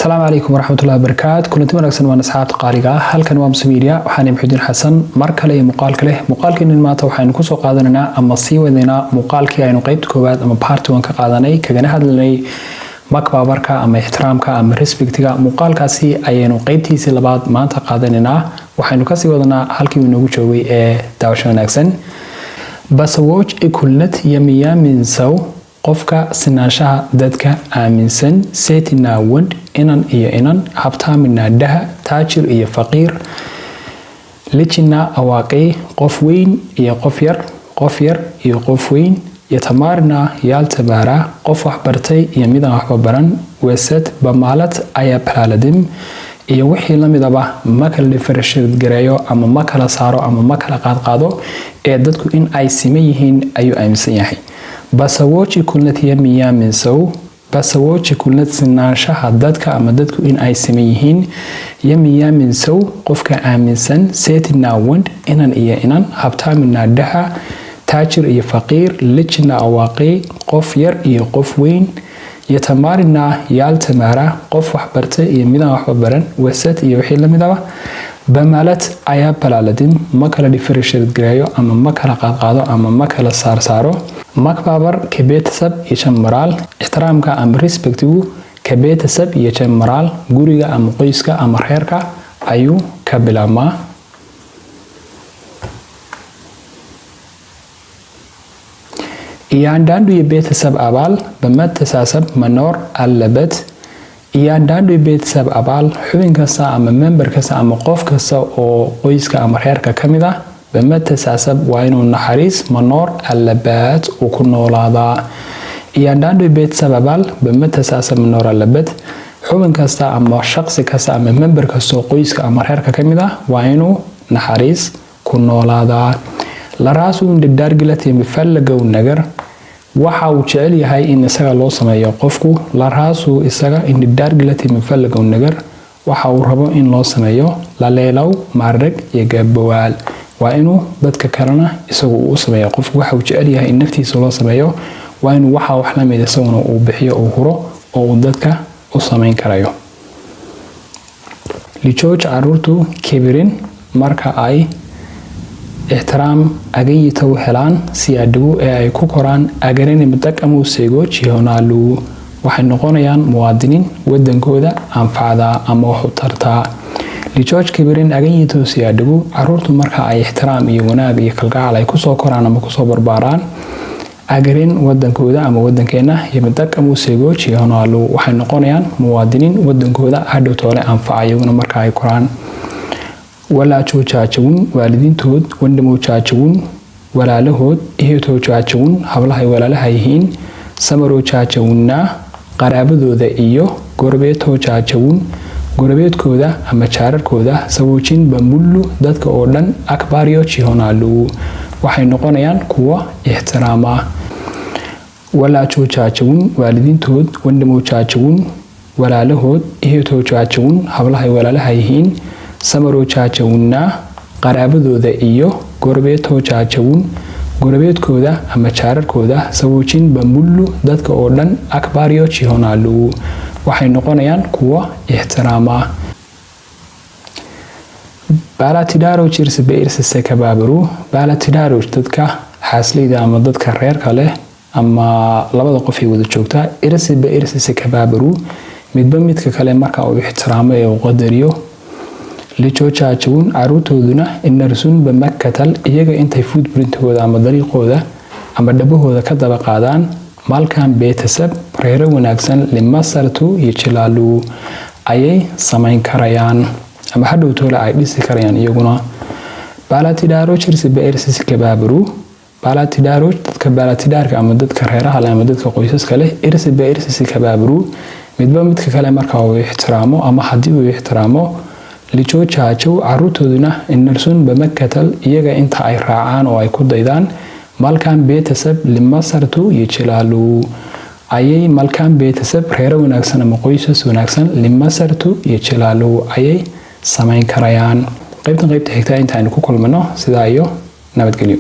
Asalaamu calaykum waraxmatullahi wabarakaatu. Kulanti wanaagsan waan asxaabta qaaliga ah. Halkan waa Muse Media, waxaana Muxudiin Xasan mar kale iyo muuqaalka leh. Muuqaalkeenin maanta waxaynu kusoo qaadanaynaa ama sii wadaynaa muuqaalkii aynu qeybta koowaad ama part one ka qaadanay, kagana hadlanay መከባበር ka ama ixtiraamka ama respectiga. Muuqaalkaasi ayaynu qeybtiisii labaad maanta qaadanaynaa. Waxaynu kasii wadanaa halkii uu inoogu joogay ee daawasho wanaagsan. በሰዎች እኩልነት የሚያምን ሰው, qofka sinaanshaha dadka aaminsan, ሴትና ወንድ, inan iyo inan, ሀብታምና ድሃ, taajir iyo faqiir, ልጅና አዋቂ, qof weyn iyo qof yar, qof yar iyo qof weyn, የተማረና ያልተማረ, qof wax bartay iyo midaan waxba baran, ወዘተ በማለት አይበላለጥም, iyo wixii lamidaba ma kala differentiate gareeyo ama ma kala saaro ama ma kala qaadqaado ee dadku in ay siman yihiin ayuu aaminsan yahay. በሰዎች እኩልነት የሚያምን ሰው, በሰዎች እኩልነት sinaanshaha dadka ama dadku in ay siman yihiin, የሚያምን ሰው, qofka aaminsan, ሴትና ወንድ, inan iyo inan, ሀብታምና ድሃ, taajir iyo faqiir, ልጅና አዋቂ, qof yar iyo qof weyn, የተማረና ያልተማረ, qof wax bartay iyo midaan waxba baran, ወዘተ iyo wixii lamidaba በማለት አይበላለጥም, ma kala differentiate gareeyo ama ma kala qaadqaado ama ma kala saarsaaro. መከባበር ከቤተሰብ ይጀምራል, ixtiraamka ama respectigu ከቤተሰብ ይጀምራል, guriga ama qoyska ama reerka ayuu ka bilaabmaa. እያንዳንዱ የቤተሰብ አባል በመተሳሰብ መኖር አለበት። እያንዳንዱ የቤተሰብ አባል, xubin kasta ama member kasta ama qof kasta oo qoyska ama reerka ka mid ah, በመተሳሰብ waa inuu naxariis መኖር አለበት uu ku noolaadaa. እያንዳንዱ የቤተሰብ አባል በመተሳሰብ መኖር አለበት, xubin kasta ama shaqsi kasta ama member kasta oo qoyska ama reerka ka mid ah waa inuu naxariis ku noolaadaa. ለራሱ እንዲደረግለት የሚፈልገውን ነገር, waxa uu jecel yahay in isaga loo sameeyo qofku, ለራሱ isaga, እንዲደረግለት የሚፈልገውን ነገር, waxa uu rabo in loo sameeyo, ለሌላው ማድረግ ይገባዋል, waa inuu dadka kalena isagu uu u sameeyo. Qofku waxa uu jecel yahay in naftiisa loo sameeyo waa inuu waxa wax la mid isaguna uu bixiyo, uu huro oo uu dadka u samayn karayo. ልጆች caruurtu ክብርን marka ay ixtiraam አግኝተው helaan, ሲያድጉ ee ay ku koraan, አገርን የሚጠቅሙ ዜጎች ይሆናሉ, waxay noqonayaan muwaadiniin wadankooda anfacda ama wax u tartaa. ልጆች ክብርን አግኝተው ሲያድጉ, caruurtu marka ay ixtiraam iyo wanaag iyo kalgacal ay kusoo koraan ama kusoo barbaaraan, አገርን wadankooda ama wadankeena, የሚጠቅሙ ዜጎች ይሆናሉ, waxay noqonayaan muwaadiniin wadankooda hadhow toole anfaca iyaguna marka ay koraan. ወላጆቻቸውን waalidiintood, ወንድሞቻቸውን walaalahood, እህቶቻቸውን hablahay walaalaha yihiin, ዘመዶቻቸውንና qaraabadooda iyo ጎረቤቶቻቸውን gorabeedkooda ama jaararkooda, ሰዎችን በሙሉ dadka oo dhan, አክባሪዎች ይሆናሉ, waxay noqonayaan kuwo ixtiraama. ወላጆቻቸውን waalidiintood, ወንድሞቻቸውን walaalahood, እህቶቻቸውን hablahay walaalaha yihiin, ዘመዶቻቸውንና qaraabadooda iyo ጎረቤቶቻቸውን gorabeedkooda ama jaararkooda, ሰዎችን በሙሉ dadka oo dhan, አክባሪዎች ይሆናሉ, waxay noqonayaan kuwo ixtiraama. ባለትዳሮች እርስ በእርስ ሲከባበሩ, ባለትዳሮች dadka xaasleyda ama dadka reerka leh ama labada qof ay wada joogtaa, እርስ በእርስ ሲከባበሩ, midba midka kale marka uu ixtiraamo ee uu qadariyo, ልጆቻቸውን caruurtooduna, እነርሱን በመከተል iyaga intay footprintkooda ama dariiqooda ama dhabahooda ka daba qaadaan, መልካም ቤተሰብ reero wanaagsan, ሊመሰርቱ ይችላሉ, ayay samayn karayaan ama hadhow toole ay dhisi karayaan iyaguna. ባለትዳሮች እርስ በእርስ ሲከባበሩ, ባለትዳሮች dadka ባለትዳርka ama dadka reeraha leh ama dadka qoysaska leh, እርስ በእርስ ሲከባበሩ, midba midka kale marka uu ixtiraamo ama haddii uu ixtiraamo, ልጆቻቸው caruurtooduna, እነርሱን በመከተል iyaga inta ay raacaan oo ay ku daydaan, መልካም ቤተሰብ ሊመሰርቱ ይችላሉ, ayay መልካም ቤተሰብ reero wanaagsan ama qoysas wanaagsan, ሊመሰርቱ ይችላሉ, ayay samayn karayaan. Qaybtan qaybta xigta inta aynu ku kulmano, sidaa iyo nabadgelyo.